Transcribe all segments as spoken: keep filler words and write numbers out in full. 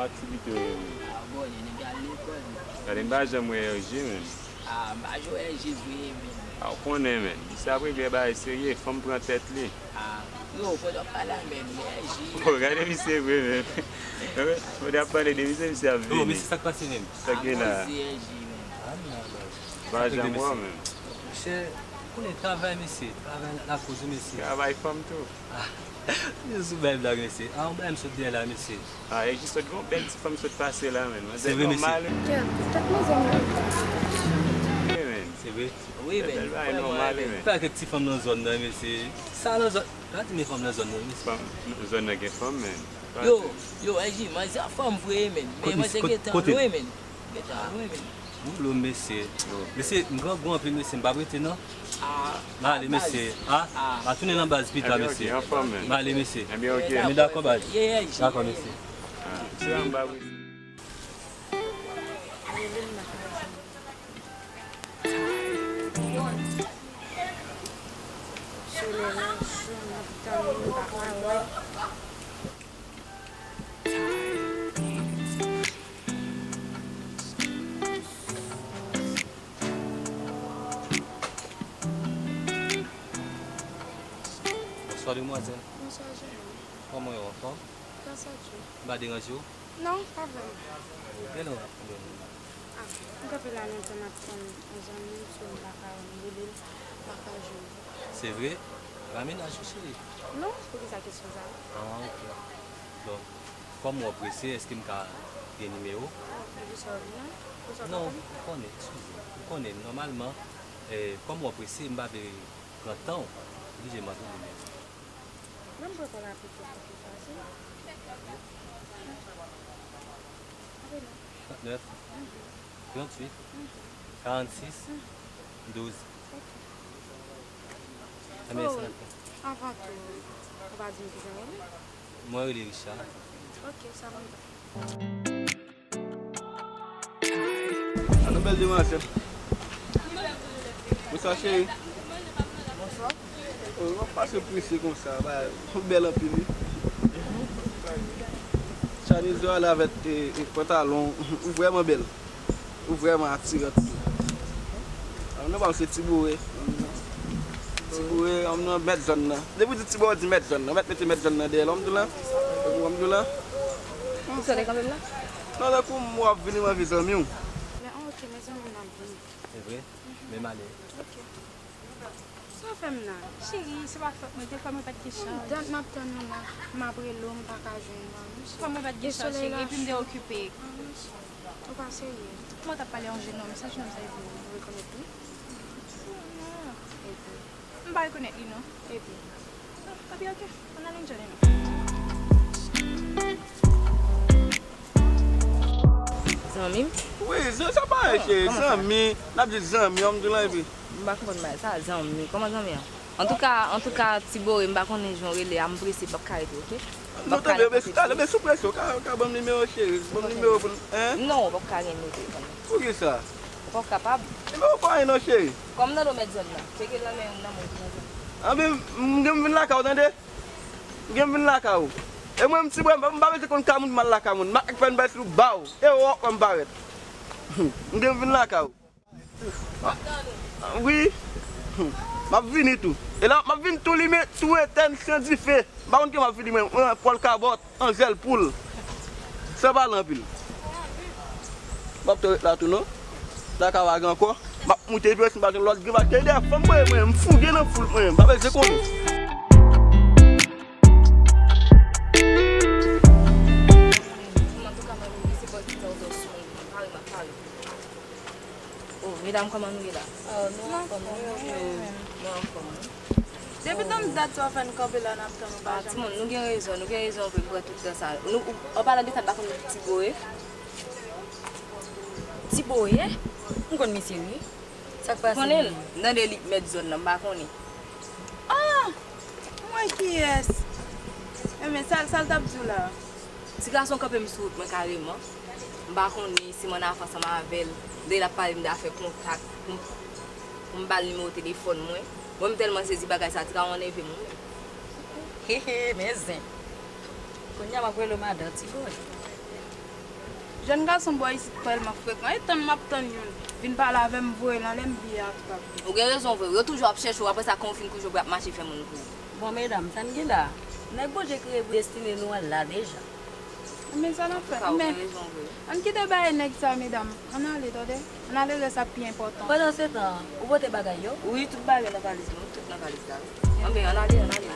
Aktivite w ye menm? Ah, bon, nèg al lekòl. Gade, m pa janm wè R J menm. Ah, m pa jwe R J vre menm. Ah, ou konnen menm. Misye ap regle bagay serye, fanm pran tèt li. Ah, yo, fò w ap pale a menm, R J. Oh, gade misye vre menm. Fò w ap pale de misye, misye ap vini. Yo, mesye, sa k pase menm? Sa k gen la? Ah, bon, se R J menm. Ah, non, non. M pa janm wè w menm. Monchè, ou konnen travay, mesye. Travay lakoz, mesye. Travay fanm tou. Ah, mesye sou bay blag, mesye. Ah, ou bay m sot dèyè la, mesye. Ah, e jis sot gon bèl ti fanm sot pase la, menn. Se vre, mesye. Kèt, kèt manzè m yo. Wi, menn. Se vre. Wi, menn. Bèl bagay nòmal, menn. Fè kèk ti fanm nan zòn nan, mesye. Sa nan zòn, pa di men fanm nan zòn nan, mesye. Fanm, zòn nan gen fanm, menn. Yo, yo, R J, manzè a fanm vre, menn. Men manzè gentan lwen, menn. Gentan lwen, menn. Ou lo mesye. Mesye, m grangou anpil, mesye, m p ap rete non. M ale, mesye. A, m a tounen nan baz pita, mesye. M ale, mesye. Ebyen, ok. Men dakò, baz. Dakò, mesye. Solèy la cho, m ap tann li, m pa ka wè. Bonswa, demwazèl. Bonswa, jeune homme. Kòman w ye, anfòm? Grâce à Dieu. M pa deranje w? Non, pa vrèman. Ou genlè w ap konnen moun nan? Ah, m kanpe la lontan m ap tann yon zanmi m, so m pa ka rele l, m pa ka jwenn li. Se vre? Pa mennaj ou, cheri? Non, poukisa kesyon sa a? Ah, ok. Bon, kòm w prese, èske m ka gen nimewo w? Poukisa w vin la? Poukisa w pa konnen? Non, ou konnen, eskize m. Ou konnen, nòmalman, eh, kòm w prese, m pa vle pran tan w, oblije mande w nimewo w. Ban m pran kòl la pito pou pi fasil. Apele m. Trannèf, tranntuit, karannsis, douz. Ok. Enben, se nòte. Anvan tou, ou pa di m kijan w rele? Mwen rele Richard. Ok, sa mwen. An nou bèl demwazèl. Bonswa, cheri. Bonswa. Oh, w ap pase prese konsa, ba, ou bèl anpil, wi. Chemiz ou ale avèk, e, e, pantalon, ou vrèman bèl. Ou vrèman atiran tou. An nou ba w se Ti Boure. Ti Boure, an nou mèt zòn nan. Depi w di Ti Boure, w di mèt zòn nan. Ou mèt mete mèt zòn nan dèyè l, w ap di w la. Ou ap di w la. Ou sot kanpe m la? Non, tankou m w ap vini, m anvi zanmi w. Men, ok, men zanmi m nan vini. Se vre? Men m ale. Ok. Sa w fè m la? Cheri, se pa fòt mwen, defwa mwen pa t gen chans. Dat m ap tann ou la, m ap rele w, m pa ka jwenn ou. Fwa mwen pa t gen chans, cheri, epi m te okipe. Ou pa serye. Mwen t ap pale a yon jennonm, sa jennonm sa ye pou ou? Ou rekonèt li? Non. Epi? M pa rekonèt li, non. Epi? Epi, ok, ann ale, m tande nou. Zanmi m? Wi, zan-, sa pa anyen, cheri. Zanmi, n ap di zanmi, an m di lan epi. M pa konprann bagay sa, zanmi. Kòman zanmi an? Antouka, antouka, Ti Boure, m pa konnen jan w rele a, m prese, m p ap ka rete, ok? M p ap ka rete. Non, tande, men sou talè, men sou presyon, w ka, w ka ban m nimewo, cheri, ban m nimewo pou n, en? Non, w p ap ka gen nimewo telefòn nan. Poukisa? Ou p ap kapab. Nimewo pa anyen non, cheri. Kòm nan do mèt zòn nan, tcheke l nan men, nan men w pou mwen. Anben, m gen m vin lakay ou, tande? M gen m vin lakay ou. E mwen, m Ti Boure, m pa bezwen konn kay moun, m al lakay moun. M ak fè n bay sou ba w. E wòk mwen m parèt. M gen m vin lakay ou. Wi. M ap vini tou. E la, m ap vin tou limen, tou etèn san dife. M pa konn ki m ap vini, mwen, mwen, pòl kabòt, anzèl poul. San pale anpil. M ap tou ret la tou non. Lakay Wag ankò. M ap moute epi si m pa jwenn lòt grenn bak, te dèyè fanm mwen, mwen, m fouge nan foul mwen, m pa bezwen konnen. Oh, medam, kòman nou ye la? Oh, nou anfòm, wi. Nou anfòm, wi. Depi tann dat sa w fè n kanpe la, n ap tann ou pa janm. Ah, timoun, nou gen rezon, nou gen rezon pou n pran tout tan sa. Nou, ou, an palan de sa, m pa konn Ti Boure. Ti Boure? M konn misye, wi. Sa k pase? Konnen l, m tande li k mèt zòn nan, m pa konnen. Ah! Mwen kiyès? Enben, sa, sa l t ap di w la? Ti gason kanpe m sou wout mwen kareman. M pa konnen si m annafè ansanm avè l. Dayè l ap pale m de afè kontak pou m, pou m ba l nimewo telefòn mwen. Mwen, m tèlman sezi bagay sa, ti gason an nève m wi. Hehe, men zen. Kounye a m ap rele w madan Ti Boy. Jèn gason bò isit tèlman frekan. E tann m ap tann youn vin pale avè m, voye l anlè m, biye a tou ap vini. Ou gen rezon vre wi, yo toujou ap chèche w, apre sa, kan w fin kouri, yo ap mache fè moun kouri. Bon, medam, sa n gen la? Nèg Bondye kreye pou destine nou an la deja. Men sa n ap fè? Men ann kite bagay nèg sa, medam. Ann ale, tande. Ann ale, rès ap pi enpòtan. Pandansetan, ou pote bagay yo? Wi, tout bagay nan valiz mwen, tout nan valiz la wi. Anben, ann ale, ann ale.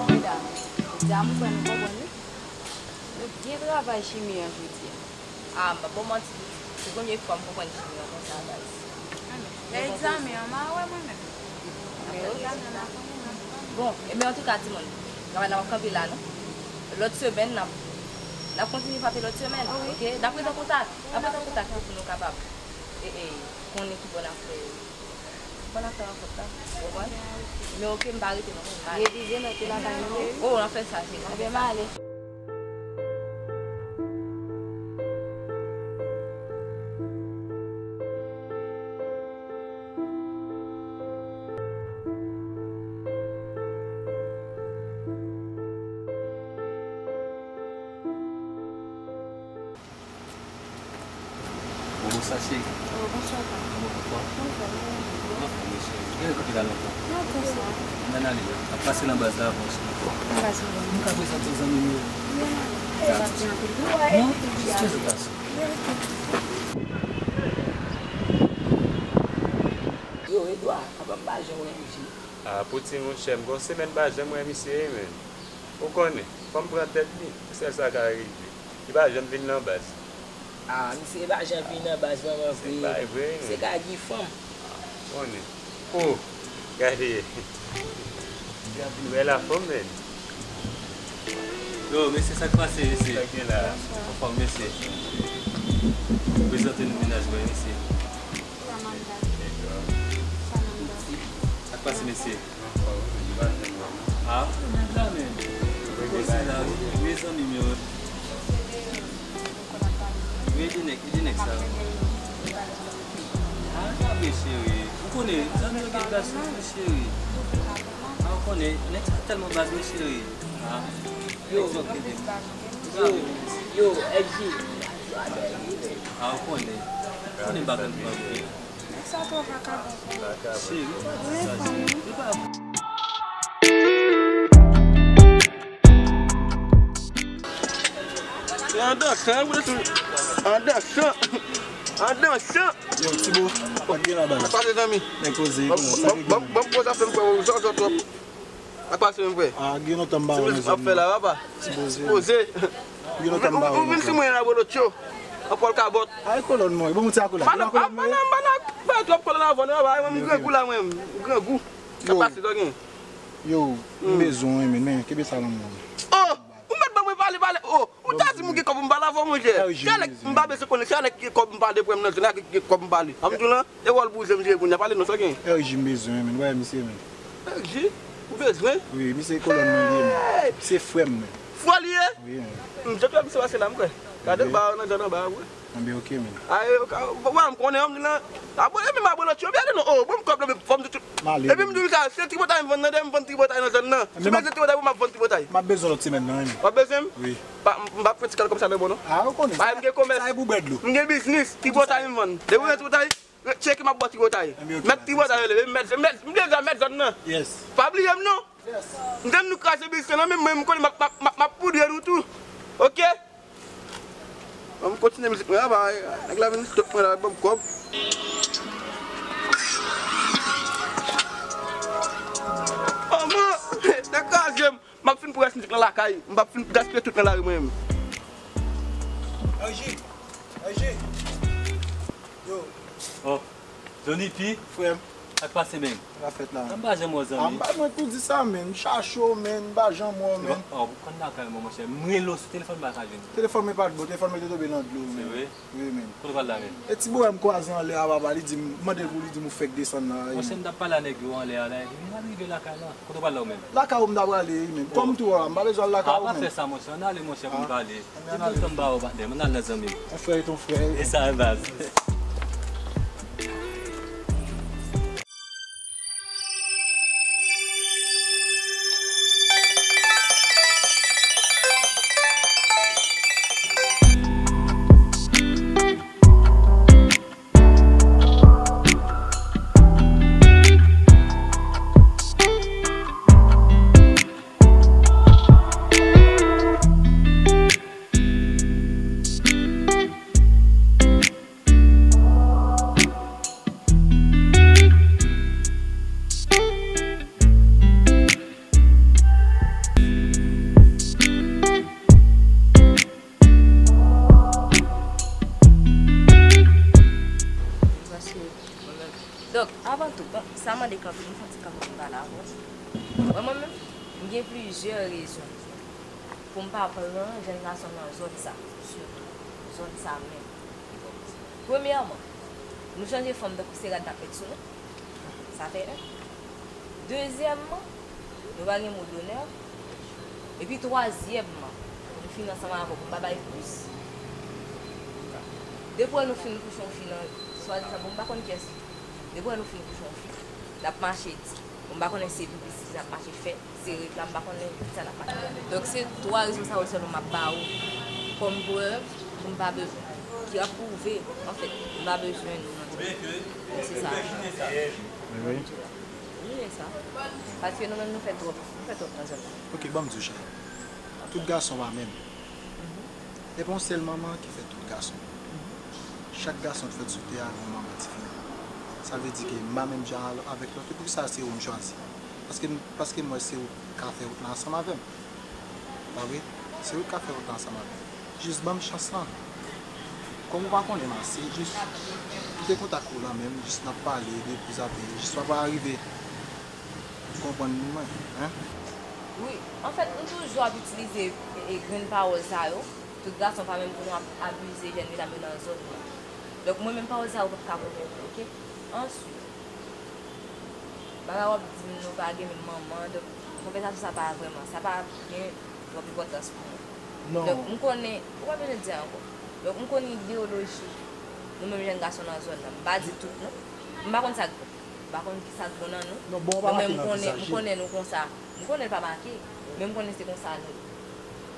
Medam, di a m kwè nou konprann wi. Nou byen travay chimi an jodi a. A, m p ap ba w manti, se premye fwa m konprann chimi an konsa, guys. Lè egzamen an, m a wè mwen menm. Lè egzamen an, m a konnen, m a konnen. Bon, ebyen, antouka, timoun, travay la p ap kanpe la, non. Lòt semèn, n ap, n ap kontinye frape lòt semèn, oke? N ap rete an kontak, n ap rete an kontak pou nou kapab, e, e, konnen ki bò n ap fè. Bon, n ap fè rankont la. Ou konprann? Men oke, m pa rete non, men m ale. Revize nòt ou lakay nou wi. O, n ap fè sa, cheri. Anben, m ale. Bon, bonswa, cheri. O, bonswa, pa. Kòman w fè? Mwen fè, mwen fè. Mwen fè, mwen cheri. Gen kote la lontan? Non, konsa. Ann ale, ap pase nan baz la avan, cheri. Nan baz la. Mwen ka prezante w zanmi m yo. Yo, nan. E, pa di anpil. Non, jis prezantasyon. Yo, Edouard, apa m pa janm wè M J? A, pou ti monchè, m gen yon semèn m pa janm wè misye, wi, men. Ou konnen, fò m pran tèt li, se sèl sa ka rive. Li pa janm vin nan baz. A, misye pa janm vin nan baz vrèman vre. Se pa vre, se non. Ka gen fanm. A, konnen. O, gade. Misye ap vin wè la fanm, men. Yo, mesye, sa k pase, mesye? Sa k gen la? Anfòm, mesye. Prezante nou mennaj mwen, mesye. Samantha. Samantha. Sa k pase, mesye? A, ou menm la menm. Poze la wi. Mezanmi, men. Wi, ede nèg, ede nèg sa. A, gade, cheri. Ou konnen, zanmi yo gen baz tou, cheri. A, ou konnen, nèg sa tèlman baz, wi, cheri. A, yo, yo, yo, F J. A, ou konnen. Ou konnen m pa konn pran wi. Nèg sa twò vakabon pou mwen. Cheri, ou pa di sa, cheri. Ou pa. Se an dansan, wi, tou. An dansan. An dansan. Yo, Tibo, pa gen la, baz. Sa k pase, zanmi? Nèg poze, kòman sa k gen? Bon, bon, bon, poze afè m, frè, ou zòzò twòp. Sa k pase menm, frè? A, gen lontan m pa wè w nan zòn nan. Ti poze. Poze. Gen lontan m pa wè w nan zòn. Ou vin sou mwen la, Bolotcho. An pòl kabòt. Ay, kolòn mwen. Bon, mwen ti a kolòn. Ban nan, ban nan, ban nan, bay twòp kolòn avè w, non, bay mwen, m grangou la, mwen. M grangou. Sa k pase, sa w gen? Yo, m bezwen w, men, men, kenbe sa nan men w. O! Ou mèt ban mwen pale, pale. O! Ou ta di m ou gen kòb, m pale avè w, monchè. Chale, m pa bezwen konnen. Chale ki gen kòb, m pale, premye nan zòn la ki gen kòb, m pale. An m di w lan, e wòl bouzen m jwe kounye a. Pale non, sa gen. Erji m bezwen, men. Wè, misye, men. Erji? Ou bezwen? Wi, misye kolòn mwen li ye, men. Se frè m, men. Frè li ye? Wi, men. M sot wè misye pase la, m kwè. Gade ba nan zòn anba a, wi. Anben, oke, men. Ay, w a m konnen, an m di lan. Abone, men m abone, tchou, byen non. O, ban m kòb la, men fò m di tout. Epi m di w sa, se tripotay m vann nan, demen m vann tripotay nan zòn nan. Si m bezwen tripotay, pou m ap vann tripotay. M ap bezwen lòt semèn nan, wi, men. W ap bezwen m? Wi. Pa, m, m p ap fè ti kal kòmsa nan bon, non. A, ou konnen. Bagay m gen komès. Sa e pou bwè dlo. M gen biznis, tripotay m vann. Depi w gen tripotay, tcheke m ap bò tripotay. Mèt tripotay rele, mèt, mèt, m deja mèt zòn nan. Yes. Pa bliye m, non. Yes. M tann nou kraze biznis lan, men mwen, m konnen m ap, m ap, m ap, m ap poudre nou tou. Oke? Bon, m kontinye mizik mwen, apa, nèg la vin sot mwen la, ban m kòb. Manman, nèg kraze m. M ap fin pran rès mizik lan lakay. M p ap fin gaspiye tout nan lari mwen menm. Erji, Erji. Yo. O, Johnny P. Frè m. Sa k pase, men? Sa k ap fèt la? M pa janm wè w, zanmi. Ah, m pa, mwen tou di sa, men. M chache w, men. M pa janm wè w, men. Bon, oh, ou konn lakay mwen, monchè. M rele w sou telefòn, m pa ka jwenn ou. Telefòn mwen pa t bon. Telefòn mwen te tonbe nan dlo, men. Se vre? Wi, men. Kote w pral la, men? E ti bourè m kwaze anlè a, papa, li di m, mande l pou li di m ou fèk desann la, wi. Monchè, m t ap pale a nèg yo anlè a, la, epi m rive lakay la. Kote w pral la, ou menm? Lakay ou m t ap prale, wi, men. Kòm tou a, m pa bezwen al lakay ou, men. Ah, pa fè sa, monchè. Ann ale, monchè, pou n pale. Ann ale. Di m sa m ba ou, patnè m. Ann al la, zanmi m. On frè est on frè. E sa, baz. Donk, avan tou, bon, sa mande kanpe, m santi kanpe pou m pale avè w. Bon, mwen menm, m gen plizyè rezon pou m pa pran jèn gason nan zòn sa, sitou zòn sa menm. Premyèman, nou chanje fanm tankou se rad n ap met sou nou. Sa fè en. Dezyèmman, nou pa gen mo donè. Epi twazyèmman, nou fin ansanm avè w pou m pa bay plis. Depi nou fin kouche yon fi nan, swadizan, bon, m pa konn kiyès li. Depi nou fin kouche yon fi, n ap mache di. Bon, m pa konnen se piblisite n ap mache fè. Se reklam, m pa konnen kisa n ap mache fè. Donk, se twa rezon sa yo sèlman m ap ba ou kòm prèv pou m pa bezwen, ki ap pwouve, anfèt, m pa bezwen nou nan zòn. Donk, se sa. Wi. Wi, e sa. Paske nou menm, nou fè twòp, nou fè twòp nan zòn nan. Ok, ban m di w, cheri. Tout gason pa menm. E pa yon sèl manman ki fè tout gason. Chak gason k fèt sou tè a gen yon manman diferan. Sa vle di ke m pa menm jan al-, avèk lòt yo. Poukisa se ou m chwazi? Paske m, paske m wè se ou k ka fè wout la ansanm avè m. Pa vre? Se ou k ka fè wout la ansanm avè m. Jis ban m chans lan. Kòm ou pa konnen m ase, jis kite kontak ou lan men m, jis n ap pale de koze a, jis w ap rive konprann mwen, en? Wi, anfèt, nou toujou ap itilize, e, e, grenn pawòl sa yo. Tout gason pa menm pou nou ap abize jèn medam yo nan zòn nan. Donk, mwen menm pawòl sa yo p ap ka konvenk mwen, oke? Answit, bagay w ap di m nou pa gen menm manman, donk, konvèsasyon sa pa vrèman, sa pa gen twòp enpòtans pou mwen. Non. Donk, m konnen, ou pa bezwen di ankò. Donk, m konnen ideyoloji nou menm jèn gason nan zòn nan. M pa di tout, non. M pa konn sa k bon. M pa konn kisa k bon nan nou. Non, bon, w pa make nan vizaj li. Men m konnen, m konnen nou konsa. M konnen l pa make, men m konnen se konsa nou ye.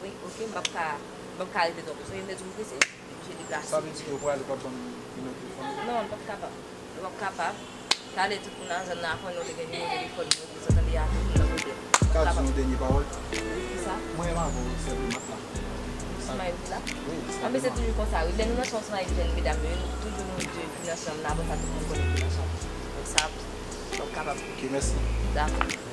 Wi, oke, m p ap ka, m p ap ka rete twòp. Ou sonje m te di w m prese, m oblije deplase. Sa vle di ke w prale, w p ap ban m nimewo telefòn ou? Non, m p ap kapab. M p ap kapab. Talè tout moun nan zòn nan ap konnen w te gen nimewo telefòn mwen, pou sa tande a tout moun nan kote. Ou ka di yon dènye pawòl? Kisa? Mwen menm avè w, sèl mat la. Sou Maïville la? Wi, anben, se toujou konsa, wi. Lè nou nan chanm ansanm avèk jèn medam yo, nou toujou nou de vin ansanm la, apre sa, tout moun konnen vin ansanm. Donk, sa, w ap kapab. Ok, mèsi. Dakò.